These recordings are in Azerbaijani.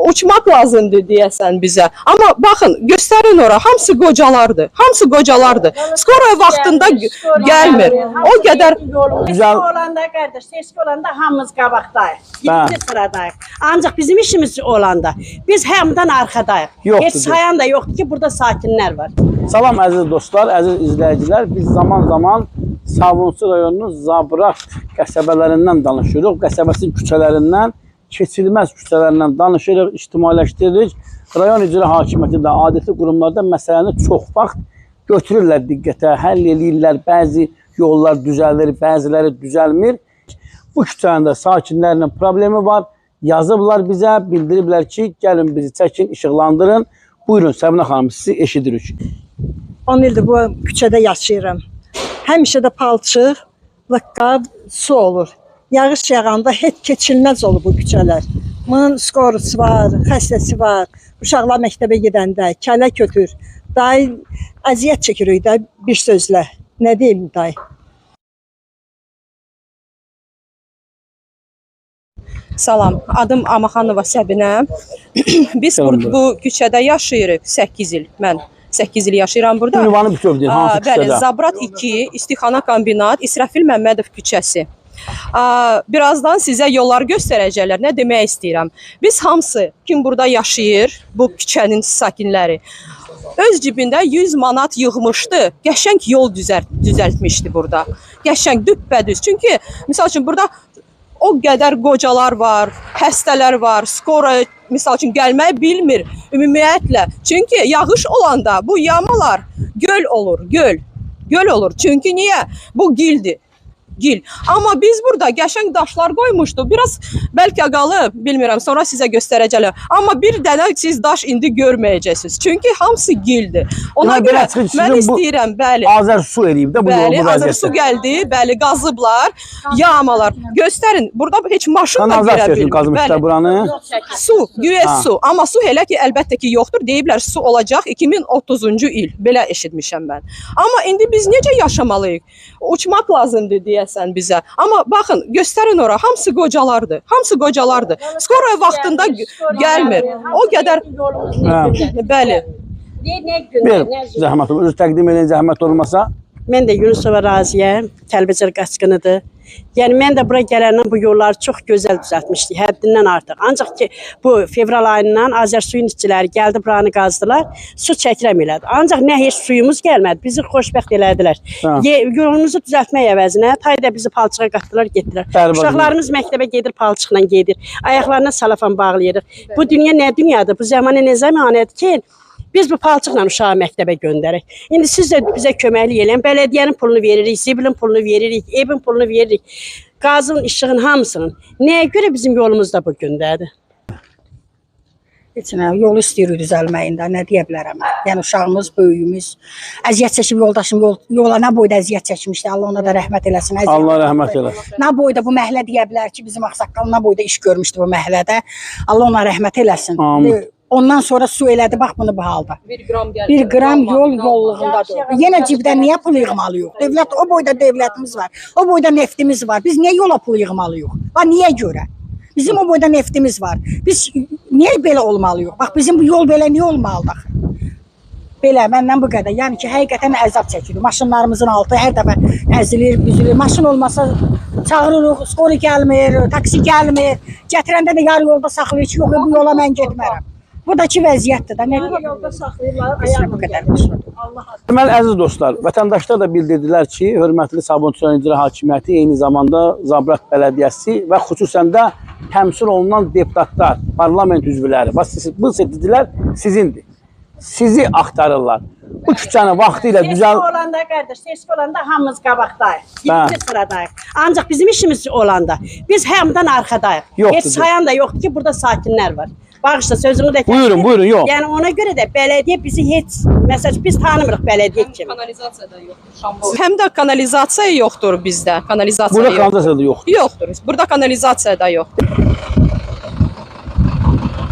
Uçmaq lazımdır deyəsən bizə. Amma baxın, göstərin ora, hamısı qocalardır. Hamısı qocalardır. Skora vaxtında gəlmir. O qədər Güzel. Seçki olanda qardaş, seçki olanda hamımız qabaqdayıq. 7-ci sıradayıq. Ancaq bizim işimiz olanda biz hamıdan arxadayıq. Yoxdur, Heç sayan da yoxdur ki, burada sakinlər var. Salam əziz dostlar, əziz izləyicilər. Biz zaman-zaman Sabunçu rayonunun Zabrat qəsəbələrindən danışırıq. Qəsəbəsinin küçələrindən, keçilməz küçələrindən danışırıq, ictimailəşdiririk. Rayon icra hakimiyyəti də, adətli qurumlarda məsələni çox vaxt götürürlər diqqətə, həll eləyirlər. Bəzi yollar düzəlir, bəziləri düzəlmir. Bu küçənin də sakinlərinin problemi var. Yazıblar bizə, bildiriblər ki, gəlin bizi çəkin, işıqlandırın. Buyurun Səbinə xanım, sizi eşidirik. 10 ildir bu küçədə yaşayıram. Həmişə də palçıq, lıqqa, su olur. Yağış yağanda heç keçilməz olur bu küçələr. Bunun skorusu var, xəstəsi var. Uşaqlar məktəbə gedəndə kələk götür. Dayı əziyyət çəkirik də bir sözlə. Nə deyim dayı? Salam, adım Amaxanova Səbinə. Biz Salam, bu küçədə yaşayırıq 8 il. Mən 8 il yaşayıram burada. Ünvanı bütöv deyin, hansı Bəli, küçədə? Zabrat 2, İstixana Kombinat, İsrafil Məmmədov küçəsi. Birazdan sizə yollar göstərəcəklər. Nə demək istəyirəm? Biz hamısı kim burada yaşayır, bu küçənin sakinləri, öz cibində 100 manat yığmışdı. Qəşəng yol düzəltmişdi burada. Qəşəng, düppədüz. Çünki misal üçün burada o qədər qocalar var, xəstələr var, skora misal üçün gəlməyi bilmir ümumiyyətlə. Çünki yağış olanda bu yamalar göl olur, göl. Göl olur. Çünki niyə? Bu gildir. Gil. Amma biz burada qəşəng daşlar qoymuşduq. Biraz bəlkə qalıb, bilmirəm, sonra sizə göstərəcəklər. Amma bir dənə siz daş indi görməyəcəksiniz. Çünki hamısı gildir. Ona Demək, görə belə çıxır, mən sizin bu istəyirəm, bəli. Azər su eləyib də bu yol Bəli, bu Azər su vəziyyətdə. gəldi, bəli, qazıblar, yamalar. Göstərin, burada heç maşın da girə Kanalizasiya üçün bilmir. qazmışlar Bəli. buranı. Su, güya Ha. su. Amma su elə ki, əlbəttə ki, yoxdur. Deyiblər su olacaq 2030-cu il. Belə eşitmişəm mən. Amma indi biz necə yaşamalıyıq? Uçmaq lazımdır deyəsən bizə. Amma baxın, göstərin ora, hamısı qocalardır. Hamısı qocalardır. Skora vaxtında gəlmir. O qədər bəli. Nə gündə, Bir nə zülm. zəhmət olmasa, özü təqdim edin, zəhmət olmasa. Mən də Yunusova razıyam. Kəlbəcər qaçqınıdır. Yəni mən də bura gələndən bu yolları çox gözəl düzəltmişdik, həddindən artıq. Ancaq ki, bu fevral ayından Azərsuyun işçiləri gəldi, buranı qazdılar, su çəkirəm elədi. Ancaq nə heç suyumuz gəlmədi, bizi xoşbəxt elədilər. Ha. Yolumuzu düzəltmək əvəzinə tayda bizi palçığa qatdılar, getdilər. Bərbad. Uşaqlarımız məktəbə gedir, palçıqla gedir. Ayaqlarına salafan bağlayırıq. Bu dünya nə dünyadır? Bu zəmanə nə zəmanədir ki, biz bu palçıqla uşağı məktəbə göndərək. İndi siz də bizə köməklik eləyin. Bələdiyyənin pulunu veririk, zibilin pulunu veririk, evin pulunu veririk. Qazın, işığın hamısının. Nəyə görə bizim yolumuz da bu gündədir? Heç nə, yolu istəyirik düzəlməyində, nə deyə bilərəm. Yəni uşağımız, böyüyümüz əziyyət çəkib yoldaşım yola nə boyda əziyyət çəkmişdi. Allah ona da rəhmət eləsin. Əziyyət Allah rəhmət eləsin. Nə boyda bu məhəllə deyə bilər ki, bizim ağsaqqal nə boyda iş görmüşdü bu məhəllədə. Allah ona rəhmət eləsin. Amin. Ondan sonra su elədi, bax bunu bu halda. 1 qram gəldi. Bir qram yol yolluğundadır. Yenə cibdən niyə pul yığmalıyıq? Dövlət o boyda dövlətimiz var. O boyda neftimiz var. Biz niyə yola pul yığmalıyıq? Bax niyə görə? Bizim o boyda neftimiz var. Biz niyə belə olmalıyıq? Bax bizim bu yol belə niyə olmalıdır axı? Belə məndən bu qədər. Yəni ki, həqiqətən əzab çəkirik. Maşınlarımızın altı hər dəfə əzilir, büzülür. Maşın olmasa çağırırıq, skoru gəlmir, taksi gəlmir. Gətirəndə də yarı yolda saxlayır ki, yox, bu yola mən getmərəm. Bu da ki vəziyyətdir də. Nə deyim? Yolda saxlayırlar, Ayaqla bu qədər. Deməli, əziz dostlar, vətəndaşlar da bildirdilər ki, hörmətli Sabunçu rayon icra hakimiyyəti, eyni zamanda Zabrat Bələdiyyəsi və xüsusən də təmsil olunan deputatlar, parlament üzvləri, bax, bu seçicilər sizindir. Sizi axtarırlar. Bu küçəni vaxtı ilə Seçki düzəl... olanda qardaş, seçki olanda hamımız qabaqdayıq. Ha. 7-ci sıradayıq. Ancaq bizim işimiz olanda biz hamıdan arxadayıq. Yoxdur, Heç sayan da yoxdur ki, burada sakinlər var. Bağışla sözümü də kəsdim. Buyurun, buyurun, yox. Yəni ona görə də bələdiyyə bizi heç, məsəl biz tanımırıq bələdiyyə kimi. Kanalizasiya da yoxdur. Həm də kanalizasiya yoxdur bizdə. Kanalizasiya Burada yoxdur. kanalizasiya da yoxdur. Yoxdur. Burada kanalizasiya da yoxdur.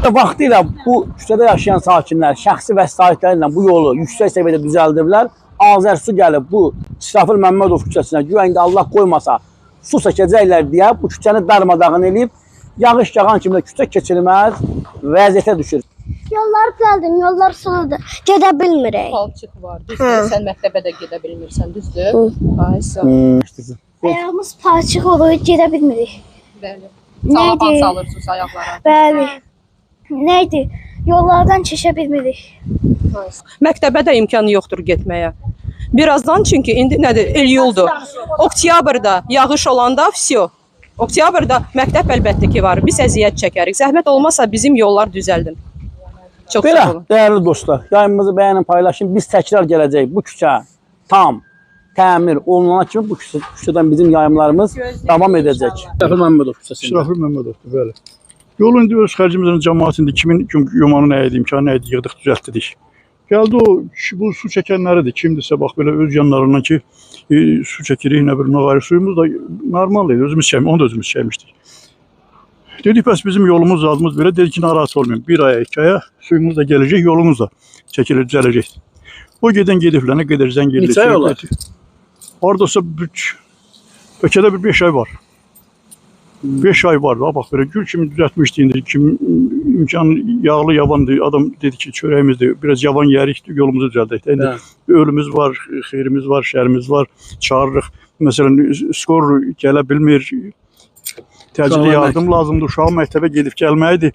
Vaxtı ilə bu küçədə yaşayan sakinlər şəxsi vəsaitləri ilə bu yolu yüksək səviyyədə düzəldiblər. Azərsu gəlib bu İsrafil Məmmədov küçəsinə güya indi Allah qoymasa su çəkəcəklər deyə bu küçəni darmadağın eləyib. Yağış yağan kimi də küçə keçilməz vəziyyətə düşür. Yollar düzəldin, yollar suludur. Gedə bilmirik. Palçıq var, düzdür? Sən məktəbə də gedə bilmirsən, düzdür? Ay, sağ ol. Ayağımız palçıq olur, gedə bilmirik. Bəli. Salafan Neydi? salırsınız ayaqlara. Bəli. Nə idi? Yollardan keçə bilmirik. Məktəbə də imkanı yoxdur getməyə. Birazdan çünki indi nədir? İyuldur. Oktyabrda yağış olanda vsyo. Oktyabrda məktəb əlbəttə ki var. Biz əziyyət çəkərik. Zəhmət olmasa bizim yollar düzəldin. Çox Belə, sağ olun. dəyərli dostlar, yayımımızı bəyənin, paylaşın. Biz təkrar gələcəyik. Bu küçə tam təmir olunana kimi bu küçədən bizim yayımlarımız davam edəcək. İsrafil Məmmədov küçəsində. İsrafil Məmmədovdur, bəli. Yolu indi öz xərcimizlə cəmaət indi kimin yumanı nə idi, imkanı nə idi, yığdıq, düzəltdik. Gəldi o, bu su çəkənləridir, kimdirsə bax belə öz yanlarından ki, su çəkirik, nə bilim, nə qayrı suyumuz da normal idi, özümüz çəkmişdik, onu da özümüz çəkmişdik. Dedik, bəs bizim yolumuz, zadımız belə, dedi ki, narahat olmayın, bir aya, 2 aya suyumuz da gələcək, yolumuz da çəkilir, düzələcək. O gedən gediblər, nə qədər zəng edilir. Neçə ay olar? Oradasa bəlkə də bir 5 ay var. 5 ay var da, bax belə gül kimi düzəltmişdi indi kim imkan yağlı yavandı. Adam dedi ki, çörəyimizdir, biraz yavan yerik, yolumuzu düzəldək. İndi Hə. ölümüz var, xeyrimiz var, şərimiz var, çağırırıq. Məsələn, skor gələ bilmir. Təcili Uşaqlar yardım lazımdır, uşağın məktəbə gedib gəlməyidir.